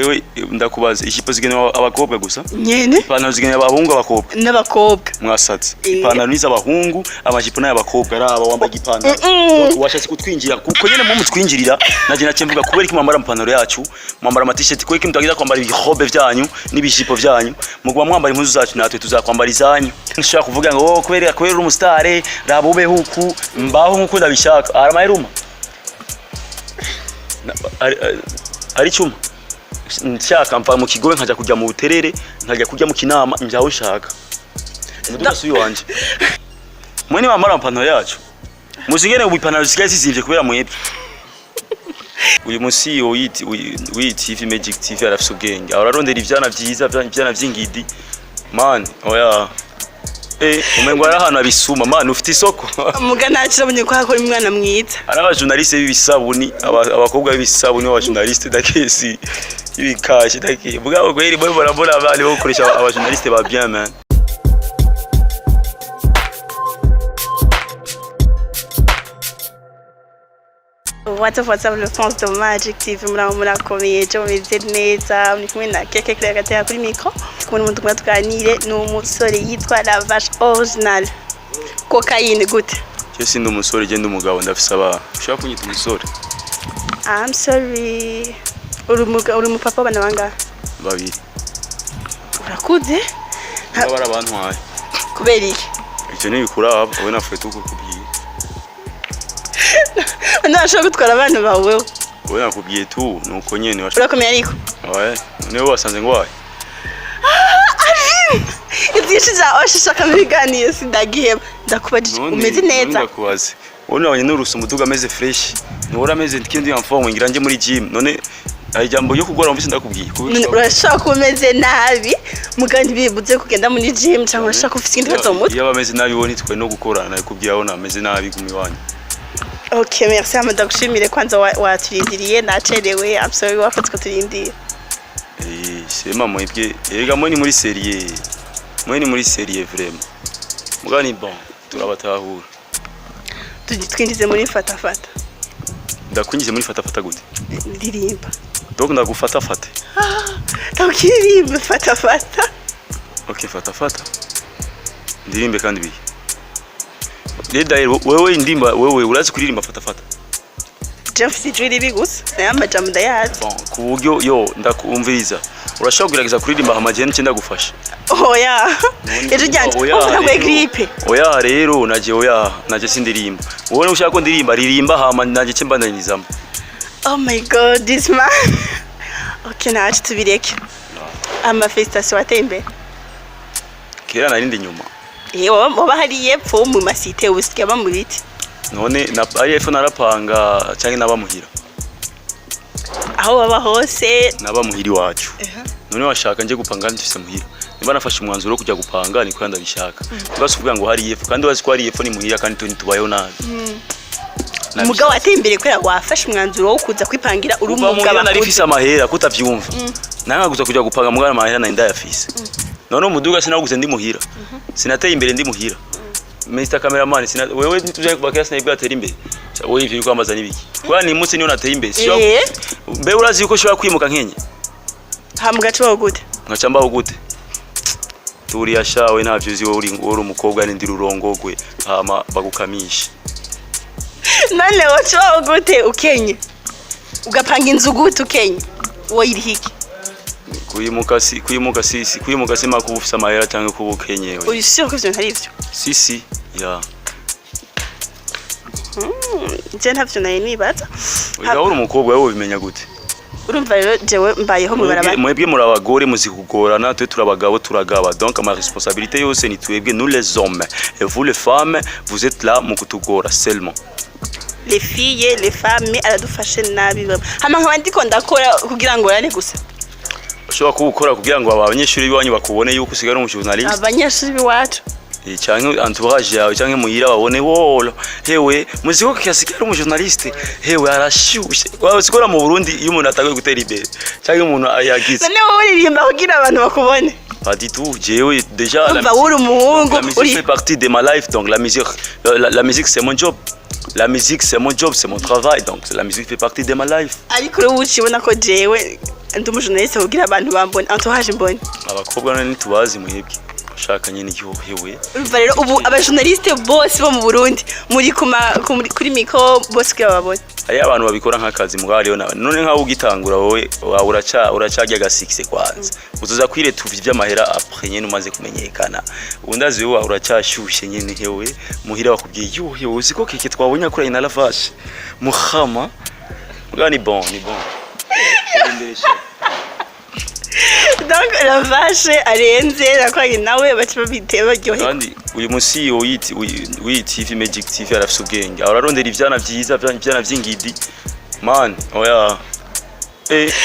Wewe ndakubaza, ijipo zigenewe abakobwa gusa? Nyene. Ipantaro zigenewe abahungu, abakobwa? N'abakobwa. Mwasatse. Eh. Ipantaro ni iz'abahungu, amajipo n'ay'abakobwa. Raba, wambaye igipantaro. Washatse kutwinjira kuko nyene mu mutwinjirira. Naje nace mvuga kubera iki mwambara amapantaro yacu, mwambara amatisheti, kubera iki mutagiza kwambara ibihobe vyanyu n'ibijipo vyanyu, muguma mwambara impuzu zacu, natwe tuzakwambara izanyu. Nshaka kuvuga ngo oh, kubera uri umusitare, raba ube huku mbaho nkuko ndabishaka. Aramayiruma ari cuma nshaka mva mu Kigobe nkaja kurya mu Buterere, nkajya kurya mu Kinama, nja aho nshaka. Umuduga si wanje. Mwe ni wambara amapantaro yacu, musigene ubu ipantaro zisigaye zizimvye kubera mwebwe. Uyu musi w'iyi TV, Magic TV, arafise ubwenge, ararondera ivyana vyiza, ivyana vy'ingidi man. Oya, umengo ari ahantu abisuma man, ufite isoko. Muga ntacyo ko hakora umwana mwiza. Ari abajournaliste b'ibisabuni, abakobwa b'ibisabuni b'abajournaliste dakesi ibikashi daki mugabo kweri mwe murabona abandi bo gukoresha abajournaliste ba bien man. What's up, what's up, le fans de Magic TV? Muraho, murakomeye, ejo mumeze neza. Muri kumwe na Keke Claire Gatera kuri micro. Kumwe n'umuntu tumwe tuganire, ni umusore yitwa La Vache Original Cocaine. Gute? Je sindi umusore, je ndi umugabo, ndafise abana. Ushaka kunyita umusore? I'm sorry. Uri umupapa w'abana bangahe? Babiri. Urakuze. Niba barabantwaye. Kubera iki? Ivyo ntibikuraba wowe, nafuye tukukubwiye. Ntashobora gutwara abana bawe wewe? Wowe nakubwiye tu nuko nyene Urakomeye ariko? Ouais, none wowe wasanze ngwaye? Ibyinshi bya oshishaka mu biganiro sindagiheba. Ndakubajije, umeze None neza? Ndakubaze, wowe nabonye n'urusa umuduga ameze fresh, ntiwora ameze kindi en forme, ngira nje muri gym. None hari ijambo ryo kugora wumvise ndakubwiye? None urashobora kuba umeze nabi muga ntibibuze kugenda muri gym, cyangwa urashobora kuba ufite ikindi kibazo mu mutwe. Iyo abameze nabi wowe nitwe no gukorana, nakubwiye aho nameze nabi gumi wanyu. Ok, merci. Hama ndagushimire kwanza waturindiriye, nacerewe, I'm sorry, wakoze kuturindira. Eh, sema mwebwe erega mwe ni muri sérieux, mwe ni muri sérieux vraiment. Muga ni bon, turabatahura. Twinjize muri fatafata. Ndakwinjize muri fatafata gute? Ndirimba. Donc ndagufata fate? Ndakuririmba fatafata. Ok, fatafata ndirimbe kandi bihe. Rero wewe ndimba, wewe urazi kuririmba fatafata? Je mfite ijwi ribi gusa, nayo amajambo ndayazi. Bon, ku buryo yo ndakumviriza, urashobora kugerageza kuririmba hama jewe nce ndagufasha. Oya, ejo ryanje Oya, ubu nagwaye rero. grippe. Oya rero naje, oya naje sindirimba. Wowe ushaka ko ndirimba, ririmba hama naje nce mbandanyirizamo. Oh my God, this man. Ok, ntacu tubireke. Ama félicitations, wateye imbere. Kera narindi inyuma. Eh, waba hari yepfo mu masite, ubu usigaye aba mu biti. None na ari epfo narapanga canke naba muhira? Aho baba hose. Naba muhira iwacu. None washaka nje gupanga ndifise muhira? Niba nafashe umwanzuro wo kujya gupanga niko ndabishaka. Basi kuvuga ngo hari epfo kandi wazi ko hari epfo ni muhira, kandi tuni tubayeho nabi. Umugabo wateye imbere kubera wafashe umwanzuro wo kuza kwipangira uri Kuva umugabo muhira nari akuze. mfise amahera, kutavyumva nanga kuza kuja gupanga mugana amahera nari ndayafise. None umuduga sinawuguze ndi muhira? Sinateye imbere ndi muhira? Mr Cameraman, sina wewe ntituje kuva kera sinari bwatera imbere. Wowe ivyo uri kwambaza nibiki? Kubera ni munsi niyo nateye imbere. Mbe urazi yuko ushobora kwimuka nkenye? Hama ugaca ubaho gute? Nkaca mbaho gute? Turiya shawe ntavyo uzi. Wowe uri umukobwa n'indi rurongogwe hama bagukamisha. None waca ubaho gute ukenye? Ugapanga inzu gute ukenye? Woyiriha iki? Kwimuka si makuba ufise amahera canke kuba ukenyewe. Uri sûr ko ivyo ntari ivyo? Si ya. Je ntavyo nari nibaza. Ega uri umukobwa, wowe ubimenya gute? Urumva rero jewe mbayeho mu barabara. Mwebwe muri abagore muzi kugorana, twe turi abagabo turagaba. Donc ama responsabilité yose ni twebwe, nous les hommes, et vous les femmes, vous êtes là mu kutugora seulement. Les filles, les femmes aradufashe nabi baba. Hama nkaba ndiko ndakora kugira ngo orane gusa. Ushobora kuba ukora kugira ngo abanyeshuri b'iwanyu bakubone yuko usigaye uri umujournaliste. Abanyeshuri b'iwacu? Canke entourage yawe canke muhira babone wolo hewe muzi ko kasigaye ari umujournaliste, hewe arashushe. Waba sikora mu Burundi iyo umuntu atagoye gutera imbere canke umuntu yagize. None wowe uririmba kugira abantu bakubone? Pas du tout. Jewe déjà la Urumva uri umuhungu. La musique Uri fait partie de ma life, donc la musique, la musique c'est mon job. La musique c'est mon job, c'est mon travail, donc la musique fait partie de ma life. Ariko uri ucibona ko jewe Ndi umujournaliste kugira abantu bambone, entourage mbone. Abakobwa none ntitubazi muhebwe, ushaka nyene igihohewe. Urumva rero ubu abajournaliste bose bo mu Burundi muri kuri micro bose kugira babone. Hariyo abantu babikora nk'akazi, mugabo hariyo none nkaho ugitangura wowe wawe uracarya agasikise kwanza, uzoza kwiretuva ivy'amahera après nyene umaze kumenyekana. Ubu ndazi wowe uracyashushe nyene, hewe muhira bakubwiye yo hewe uzi ko keke twabonye akoranye na Lavashe muhama, mugabo ni bon, ni bon. Imbeshe. Donc La Vache arenze nakoranye nawe baca babite baryoherwa. Kandi uyu musi w'iyi TV Magic TV arafise ubwenge, ararondera ivyana vyiza, ivyana vy'ingidi man. Oya,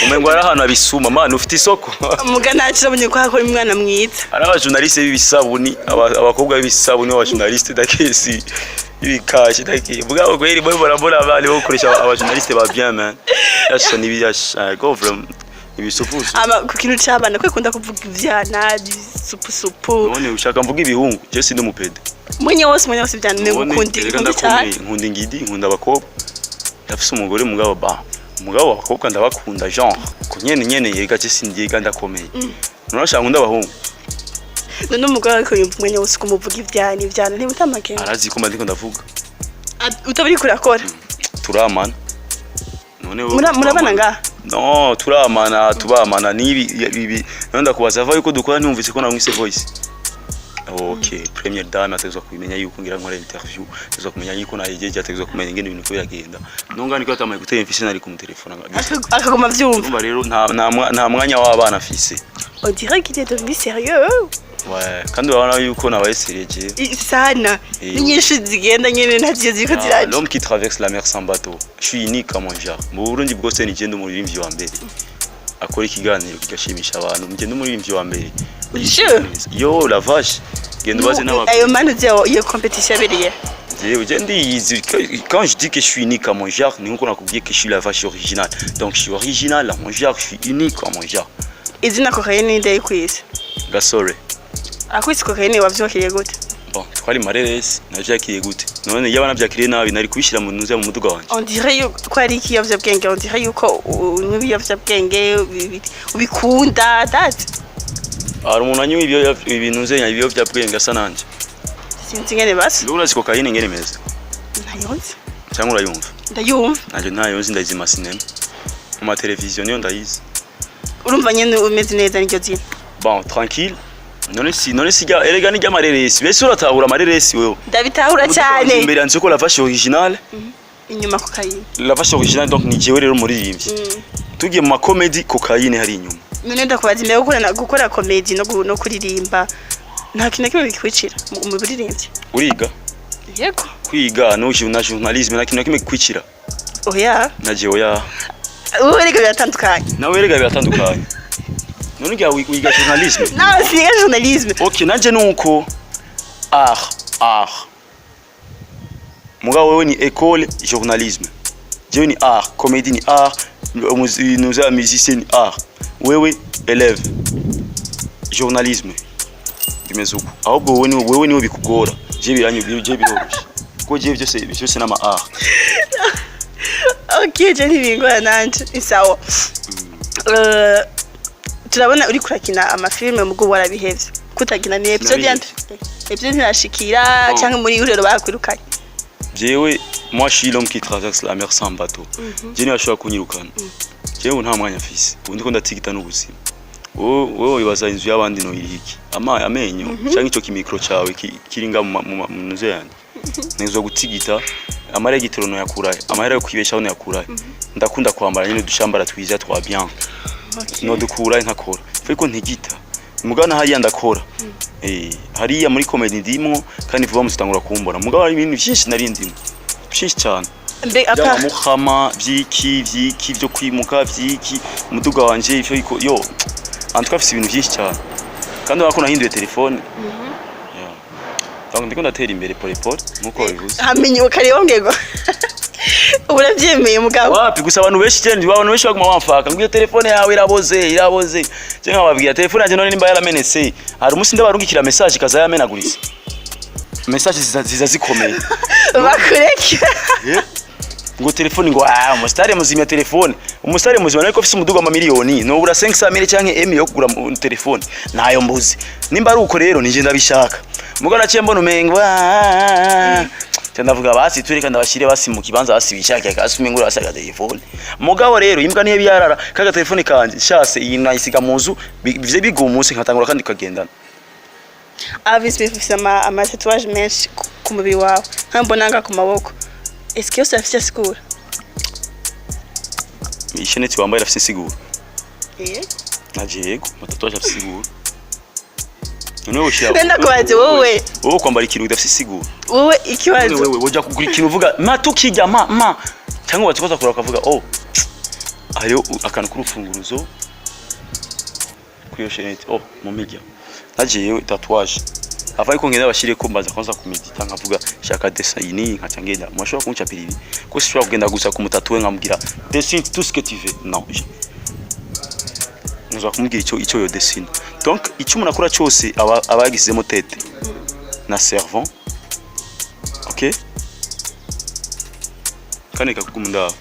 umengo ari ahantu abisuma man, ufite isoko. Muga ntacyo abonye ko hakora umwana mwiza. Ari abajournaliste b'ibisabuni, abakobwa b'ibisabuni b'abajournaliste dakesi ibikashi daki mugabo kweri mwe murabona abana bo gukoresha abajournaliste ba bien man, yasha nibiyasha go from ibisupusu. Ama ku kintu c'abana ko ikunda kuvuga ivyana bisupusupu. None ushaka mvuga ibihungu? Je sindi umupede. Mwenye wose ivyana ne None, gukunda erega ikunda cyane. ndakomeye, nkunda ingidi, nkunda abakobwa, ndafise umugore mugabo ba mugabo abakobwa ndabakunda genre ko nyene nyene yega, je sindi yega, ndakomeye. None ushaka nkunda abahungu? None umugore ariko yumva umwanya wose kumuvuga ivyana ivyana ntibutamakenga? Arazi ko mba ndiko ndavuga. Utabiri kurakora. Turamana none wowe Murabana turamana. Ngaha? No, turamana, tubamana nibi ibi. None ndakubaza, ava yuko dukora ntumvise ko namwise voice. Okay, première dame ategezwa kubimenya yuko ngira nkora interview, ategezwa kumenya yuko nayegeje, ategezwa kumenya ingene ibintu ko biragenda. Nonga niko atamaye gutera mfise nari kumutelefona. Akaguma avyumva. Urumva rero nta mwanya w'abana afise. On dirait qu'il est devenu sérieux. Ouais, kandi urabona yuko nabaye sérieux. Sana. N'inyinshi zigenda nyene ntavyo ziriko Ah, ziraja. l'homme qui traverse la mer sans bateau. Je suis unique à mon genre. Mu Burundi bwose ni genda umuririmbyi wa mbere akora ikiganiro kigashimisha abantu. Ngenda umuririmbyi wa mbere. Sure. Yo la vache. Genda ubaze n'aba. Ayo manu uzi iyo compétition yabereye? Jewe je ndiyizi. Quand je dis que je suis unique à mon genre, ni nkuko nakubwiye que je suis la vache originale. Donc je suis original à mon genre, je suis unique à mon genre. Izina cocaïne ni nde yikwise? Gasore. Akwise cocaïne wavyakiriye gute? Bon, twari mareresi, navyakiriye gute? None yaba navyakiriye nabi nari kubishira mu ntuze mu muduga wanje. On dirait yuko ari ikiyovyabwenge, on dirait yuko unywa ibiyovyabwenge ubikunda that. Hari umuntu anywa ibyo ibintu nzenya ibiyovyabwenge asa nanje? Sinzi ingene basa. Mbega urazi cocaïne ingene imeze? Ntayonzi. Cyangwa urayumva? Ndayumva. Nanjye ntayo nzi, ndayizi ma cinéma, mu mateleviziyo niyo ndayizi. Urumva nyene umeze neza niryo zina. Bon, tranquille. None si rya erega ni ry'amareresi bese, uratahura amareresi wewe? Ndabitahura cyane. Imbere yanditse ko la vache originale. Inyuma cocaïne. La vache originale, donc ni jewe rero muririmbyi. Tugiye mu makomedi, cocaïne hari inyuma. None ndakubaza, imbere yo gukora comédie no kuririmba, nta kintu na kimwe bikwicira mu buririmbyi? Uriga? Yego. Kwiga no na journalisme nta kintu na kimwe kikwicira. Oya. Na jewe ya. Ubu erega biratandukanye. Nawe erega biratandukanye. None ugira wiga journalisme? Nawe siniga journalisme. Ok, nanje nuko art mugabo wewe ni école journalisme, jewe ni art, comédie ni art, nuza musicien ni art, wewe élève journalisme, bimeze uko. Ahubwo wewe niwe bikugora, je biranyu je biroroshye kuko je byose byose n'ama art. Ok, je ntibingora nanje, ni sawa. Turabona uri kurakina amafilme mugo warabihevye kutakina ni épisode ya épisode ntirashikira. Bon. Cyangwa muri urero bakwirukanye? Jewe, moi je suis l'homme qui traverse la mer sans bateau. Je ntibashobora kunyirukana. Jewe nta mwanya mfise ubu, ndiko ndatigita n'ubuzima. Wowe wibaza inzu y'abandi no iri iki ama amenyo cyangwa ico kimicro cawe kiri nga mu nzu yanjye, ntegerezwa gutigita. Amahera y'igitoro noyakurahe? Amahera yo kwibeshaho noyakurahe? Ndakunda kwambara nyine udushambara twiza twa bien, nodukurahe ntakora? Ariko ntigita mugana hariya ndakora. Hariya muri comedy ndimwo, kandi vuba muzitangura kumbona. Mugabo hari ibintu byinshi nari ndimo byinshi cyane. Mbe apa By'amamuhama vyiki vyiki vyo kwimuka vyiki umuduga wanje ivyo yo en tout cas afise ibintu byinshi cyane, kandi urabona ko nahinduye telefone. Yeah. Donc ndiko ndatera imbere pole pole nkuko babivuze. Hamenye kare wongego urabyemeye mugabo? Wapi, gusa abantu benshi cyane, abantu benshi baguma bamfaka ngo iyo telefone yawe iraboze iraboze. Je nkababwira telefone yanjye none nimba yaramenetse, hari umunsi ndabarungikira message ikaza yamenaguritse, message ziza zikomeye. Bakureke. Eh? Ngo telefone, ngo umusitari muzima, telefone, umusitari muzima, ariko afise umuduga w'amamiliyoni, nobura 500 mille canke M yo kugura telefone, nayo mbuzi. Nimba ari uko rero, nije ndabishaka. Mugo naciye mbona umengo ca ndavuga basi tureka ndabashire basi mu kibanza, basi bishake kasi umengo urashaka telefone. Mugabo rero imbwa niyo biyarara kaga telefone kanje shase, iyi nayisiga mu nzu, bivye bigumuse nkatangura kandi kagendana. Alvin Smith, ufise ama tatouage menshi ku mubiri wawe, nka mbona nga ku maboko. Est-ce que yose afise asigura? Isheneti wambaye irafise insiguro. Eh. Naje yego, ama tatouage afise insiguro. None wowe ushira Nenda kubaza wowe. Wowe kwambara ikintu kidafise insiguro. Wowe ikibazo. Wewe woja kugura ikintu uvuga ma tukijya ma ma, cyangwa watikoza kura ukavuga oh, hariho akantu k'urufunguruzo kuri iyo chaînette, oh, mu mirya. Naje yewe tatouage ava, ariko ngenda bashire ko mbaza kwanza kumedita, nkavuga shaka dessin iyi ni, nkaca ngenda mwashobora kuncapira ibi, ko sishobora kugenda gusa kumutatouer nkamubwira dessine tout ce que tu veux. Non, nza kumubwira icyo yo dessine. Donc icyo umuntu akora cyose aba yagisizemo tête na cerveau, ok? Kandi kakuguma ndaho.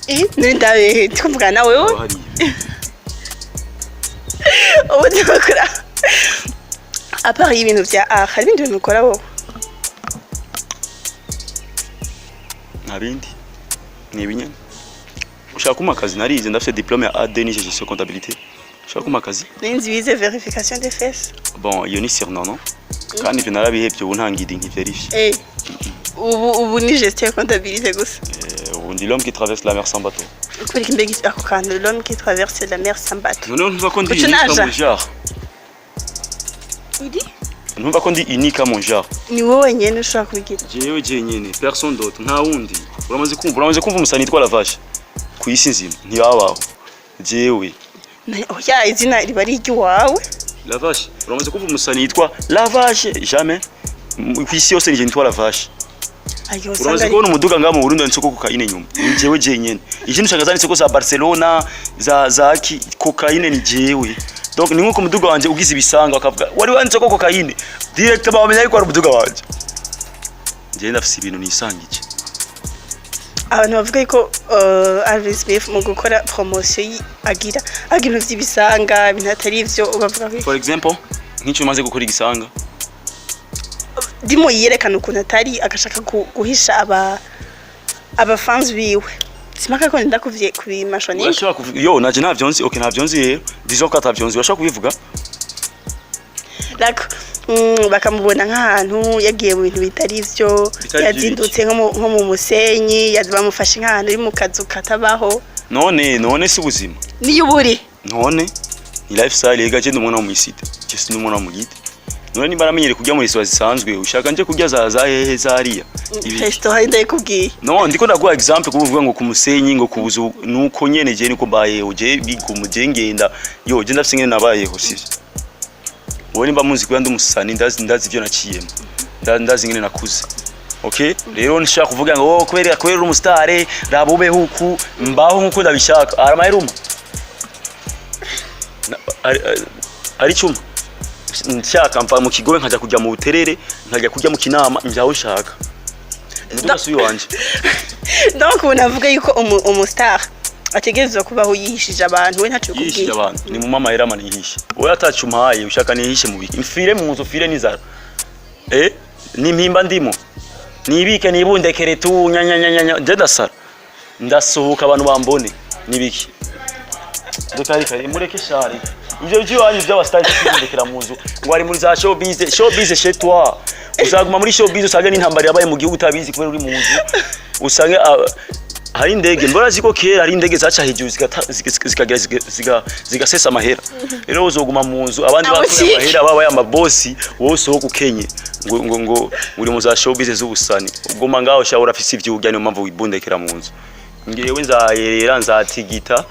Eh, nuri ndabehe tukuvugana na wewe. Hariya. Ubu tukora à part y'ibintu vya art, hari ibindi bintu ukora wowe? Nta bindi, ni ibinyene. Ushaka kumpa akazi? Narize, ndafite diplôme ya AD ni gestion comptabilité. Ushaka kumpa akazi? Ninzi wize vérification des fesses. Bon, iyo ni surnom, no? Kandi ivyo narabihevye, ubu ntangidi nkivérifie. Eh, ubu ni gestion comptabilité gusa. Ubu ndi l'homme qui traverse la mer sans bateau. Kubera iki mbega ako kantu, l'homme qui traverse la mer sans bateau? Noneho ntumva ko ndi Uca unique à unaja? mon genre. Uri? Ntumva ko ndi unique à mon genre. Ni wowe wenyine ushobora kubigira. Jewe jenyene, personne d'autre, nta wundi. Uramaze kumva umusani yitwa Lavashe ku isi nzima? Ntibabaho, jewe. Oya, izina riba ari iry'iwawe. Lavashe, uramaze kumva umusani yitwa Lavashe? Jamais. Ku isi yose nije nitwa Lavashe. Ayo Uramaze usanga kubona umuduga ngaha mu Burundi wanditse ko cocaïne nyuma? Ni jewe jenyene. Ikindi ushaka zanditse ko za Barcelona, za ki cocaïne, ni jewe. Donc ni nkuko umuduga wanje ugize ibisanga bakavuga wari wanditse ko cocaïne, direct bamenya yuko ari umuduga wanje. Jewe ndafise ibintu nisangije. Abantu bavuga ko Alvin Smith mu gukora promotion agira ibintu vy'ibisanga, ibintu atari ivyo, ubavuga ko For example, nk'icyo umaze gukora igisanga? Ndimo yerekana ukuntu atari, agashaka guhisha aba fans biwe. Simaka ko ndakuvye kubimashoni. Urashobora kuvuga yo naje ntavyo nzi. Okay, ntavyo nzi rero, disons ko atavyo nzi. Urashobora kubivuga. Like, bakamubona nk'ahantu yagiye mu bintu bitari ivyo. Bitari. Yazindutse nko mu musenyi, bamufashe nk'ahantu ari mu kazu katabaho. None si ubuzima? Niyo uburi. None ni lifestyle ega. Je ndi umwana wo mw'isite, je si umwana wo mu giti. None nimba aramenyereye kurya muri restaurant zisanzwe, ushaka nje kurya za hehe zariya? Ibi Restaurant ndayikubwiye. No, ndiko ndaguha example kuvuga ngo ku musenyi, ngo kubuzu, nuko nyene je niko mbayeho. Je bigumu je ngenda yo, je ndafise ngene nabayeho, sivyo? Wowe nimba muzi kuba ndi umusani, ndazi ivyo naciyemo. Ndazi ngene nakuze, okay? Rero nshaka kuvuga ngo oh, kubera uri umusitare, raba ubeho uku, mbaho nkuko ndabishaka. Aramaheruma ari cuma nshaka mva mu kigobe nkaja kurya mu Buterere, nkajya kurya mu Kinama, njaho nshaka. Umuduga si wanje. Donc ubu navuga yuko umu star ategerezwa kubaho yihishije abantu, we ntaco Yihishije kubwira. abantu ni mu mama yerama nihishe. Wowe atacu umpaye, ushaka nihishe mu biki? Mfire mu nzu, mfire n'inzara, eh, nimpimba ndimo nibike nibundekere tu nyanyanyanya. Je ndasara, ndasohoka abantu bambone nibiki? Reka reka, mureke shari ivyo by'iwanyu by'abastari kwibundekera mu nzu ngo ari muri za showbiz. Showbiz chez toi. Uzaguma muri showbiz usange n'intambara yabaye mu gihugu utabizi kubera uri mu nzu. Usange hari indege mbona ziko kera, hari indege zaca hejuru zikagira zigasesa amahera. Rero uzoguma mu nzu abandi Aho bakuye ucike. amahera, babaye amabosi, wowe usohoka ukenye ngo uri mu za showbiz z'ubusani. Uguma ngaho sha, urafise ivyo urya, niyo mpamvu wibundekera mu nzu. Ngewe nzayerera, nzatigita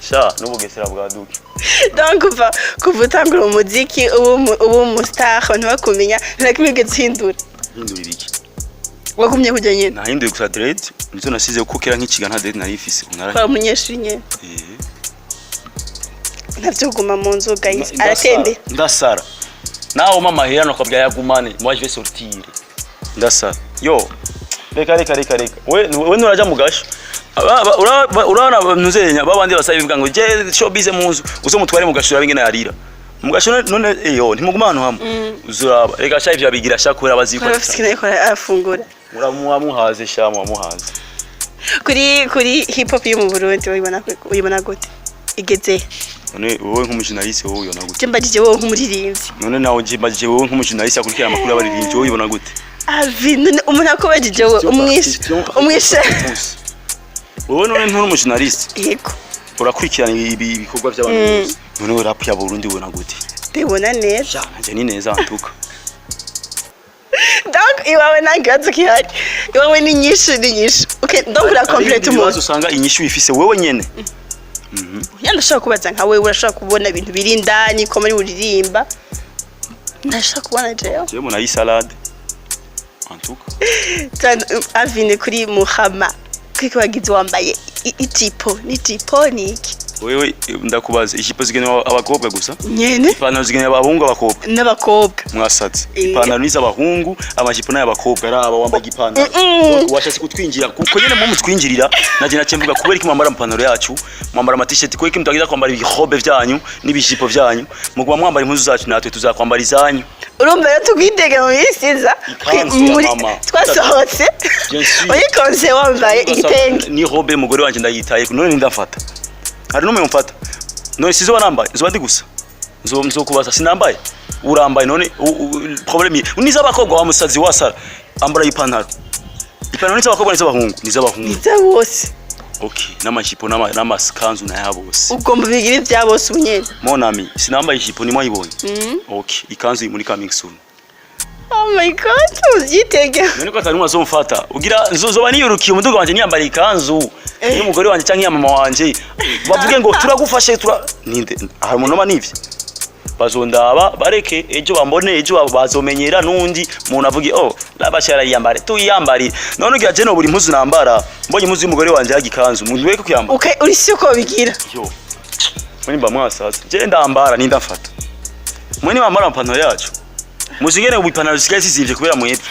sha n'ubugesera bwa duke. Donc kuva utangura umuziki, ubu umu star, abantu bakumenya, nta kimwe wigeze uhindura? Hindura ibiki? Wagumye kujya nyene? Nahinduye gusa dread, nizo nasize kuko kera nkikiga nta dread nari mfise, ubu Kwa umunyeshuri nyene? Eh. Ntavyo kuguma mu nzu guys. Ndasara. Aratembera. Ndasara nawe mama hera nakabya yagumane, moi je vais sortir. Ndasara yo, reka reka reka reka. We nuraja mu gasho. Urabona ntuzenya babandi basaba bivuga ngo je showbiz mu nzu, uzomutware mu gashura bingene yarira mu gashura. None eyo ntimuguma ahantu hamwe, uzuraba reka sha, ivyo abigira sha kubera baziko. Kubera bafise ikintu ariko arafungura. Muramuhaze sha, muramuhaze. Kuri hip hop yo mu Burundi uyibona gute, igeze? None wowe nk'umujournaliste, wowe ubibona gute? Je mbajije wowe nk'umuririmbyi. None nawe je mbajije wowe nk'umujournaliste akurikirana amakuru y'abaririmbyi, wowe ubibona gute? Avi, none umuntu akubajije wowe umwishe umwishe? Wowe none nturi umujournaliste? Yego. Urakurikirana ibi ibikorwa by'abantu bose. None we rap ya Burundi ubona gute? Ndibona neza. Sha, nanje ni neza ntuka. Donc iwawe nta kibazo gihari, iwawe ni nyinshi, ni nyinshi. Okay, donc urakomplete Ibibazo umuntu. Usanga inyishu ifise wewe nyene. Ya, ndashobora kubaza nka wewe, urashobora kubona ibintu biri indani ko muri uririmba, ndashobora kubona jewe. Jewe mbona iyi salade en tout cas. Avine, kuri Muhama kwiko wagize wambaye ijipo, n'ijipo ni iki? Wewe ndakubaza, ijipo zigenewe abakobwa gusa? Nyene. Ipantaro zigenewe abahungu, abakobwa? N'abakobwa. Mwasatse. Eh. Ipantaro ni iz'abahungu, amajipo n'ay'abakobwa. Raba wambaye ipantaro. Washatse kutwinjira kuko nyene mu mutwinjirira. Naje nace mvuga kubera iki mwambara amapantaro yacu, mwambara amatisheti, kubera iki mutagiza kwambara ibihobe vyanyu n'ibijipo vyanyu, muguma mwambara impuzu zacu, natwe tuzakwambara izanyu. Urumva rero tukwitega mu minsi iza. Ikanzu ya mama. Twasohotse. Bien sûr. Uyikonse wambaye igitenge. Ni robe mugore wanje ndayitaye, none ndafata hari numwe mfata. None sizo nambaye, nzoba ndi gusa nzokubaza sinambaye, urambaye. None problème ni iz'abakobwa, wa musazi wasara ambara ipantaro. Ipantaro ni iz'abakobwa, ni iz'abahungu? Ni iz'abahungu. Iza bose. Okay, n'amajipo n'amakanzu naya bose. Ugomba bigira ibya bose ubunyene. Mon ami, sinambaye ijipo nimwayibonye? Okay, ikanzu iri muri coming soon. Oh my God, ubyitege. None ko atari azomfata, ugira nzoba niyurukiye umuduga wanje niyambara ikanzu y'umugore wanje canke iya mama wanje, bavuge ngo turagufashe tura ninde? Hari umuntu noba nivye, bazondaba bareke ejo bambone, ejo bazomenyera nundi muntu avuge: "Oh, labashara yiyambare tuyiyambare." None ugira je no buri mpuzu nambara, mbonye impuzu y'umugore wanje yagikanzu umuntu weke kuyambara? Okay, uri si uko bigira. Yo, mwe nimba mwasaza, je ndambara ninda mfata. Mwe niba amapantaro yacu, muzigene ubu ipantaro zisigaye zizimvye kubera mwebwe.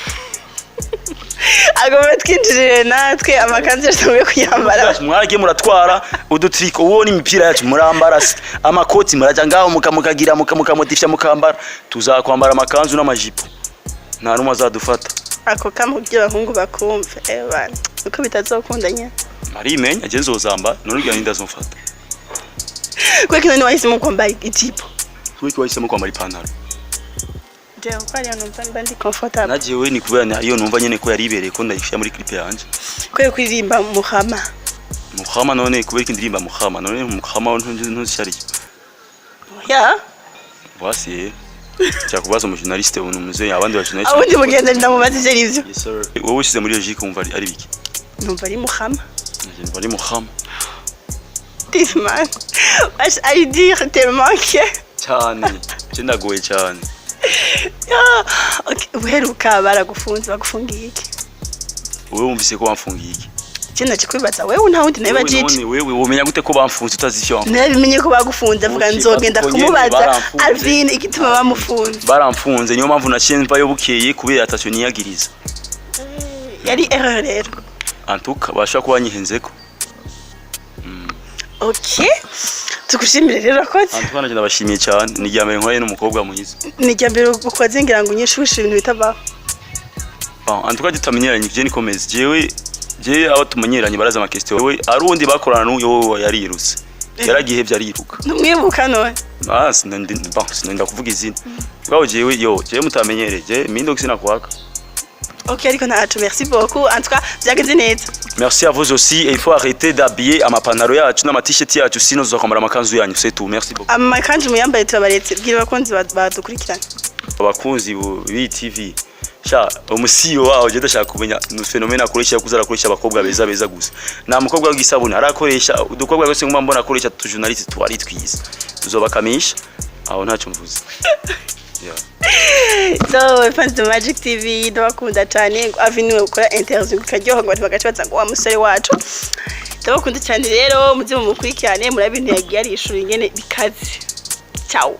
Agomba twinjirire natwe amakanzu yacu tugiye kuyambara. Mwaragiye muratwara udutriko, uwo n'imipira yacu murambara, amakoti muraja ngaho mukagira mukamodifya mukambara. Tuzakwambara amakanzu n'amajipo, nta numwe azadufata. Ako kamwe kugira abahungu bakumve, eh bana, uko bitazokunda nyine. Marimenya je nzozambara, none ugira ninde azomfata? Kubera none wahisemo kwambara ijipo? Kuki wahisemo kwambara ipantaro? Jewe ko ariyo numva mba ndi comfortable. Najewe ni kubera ariyo numva nyene ko yari ibereye ko ndayishira muri clip yanje. Kubera kuririmba Muhama. Muhama? None kubera iki ndirimba Muhama? None Muhama ntuzishariye? Ya. Basi cyakubaza umujournaliste uno muzeyi, abandi ba journaliste. Abundi mugenzi ndamubaza ivyo arivyo. Yes sir. Wowe ushize muri logique wumva ari biki? Numva ari Muhama. Nanje numva ari Muhama. This man wesh, ari dire tellement que Cyane, je ndagoye cyane. Ya, okay, uheruka baragufunze, bagufungiye iki? Wowe wumvise ko bamfungiye iki? Je naje kwibaza wewe, nta wundi nawe Wewe bajije. none wewe womenya gute ko bamfunze utazi icyo bamfunze? Narabimenye ko bagufunze, avuga Okay, nzogenda ubwo nyene kumubaza. baramfunze. Alvin igituma bamufunze. Baramfunze, niyo mpamvu naciye mvayo bukeye kubera atacyo niyagiriza. Yari erreur rero. Antuka bashobora kuba banyihenzeko. Okay, tugushimire rero, urakoze. Antuka nanjye ndabashimiye cyane, ni irya mbere nkoranye n'umukobwa mwiza. Ni irya mbere ukoze, ngira ngo unyishushe ibintu bitabaho. Bon, antuka tutamenyeranye, ivyo nikomeza jewe abo tumenyeranye baraza ama question. Wewe ari undi bakorana n'uyo yarirutse, yaragihevye ariruka. Ntumwibuka none? Ah, sinandi, bon, sinenda kuvuga izina. Bwaho jewe yo jewe mutamenyereye, je mindo sinakwaka. Okay, ariko ntaco, merci beaucoup, en tout cas byagenze neza. Merci à vous aussi, et il faut arrêter d'habiller amapantaro yacu n'amatisheti yacu, sinon tuzakwambara amakanzu yanyu, c'est tout. Merci beaucoup. Amakanzu muyambaye turabaretse, bwira abakunzi badukurikirana. Abakunzi b'iyi TV sha, umusiyo wawo je ndashaka kumenya ni phénomène akoresha kuza arakoresha abakobwa beza beza gusa, nta mukobwa w'igisabune arakoresha. Udukobwa rwose nguma mbona akoresha tu journaliste twari twiza, tuzobakamisha aho, ntacyo mvuze. Yeah. So fans de Magic TV, ndabakunda cyane. Ngo Avi ukora interview ukaryoha, ngo abantu bagaca baza ngo wa musore wacu. Ndabakunda cyane rero, muze mumukurikirane, murabe ibintu yagiye arishura ingene bikaze. Ciao.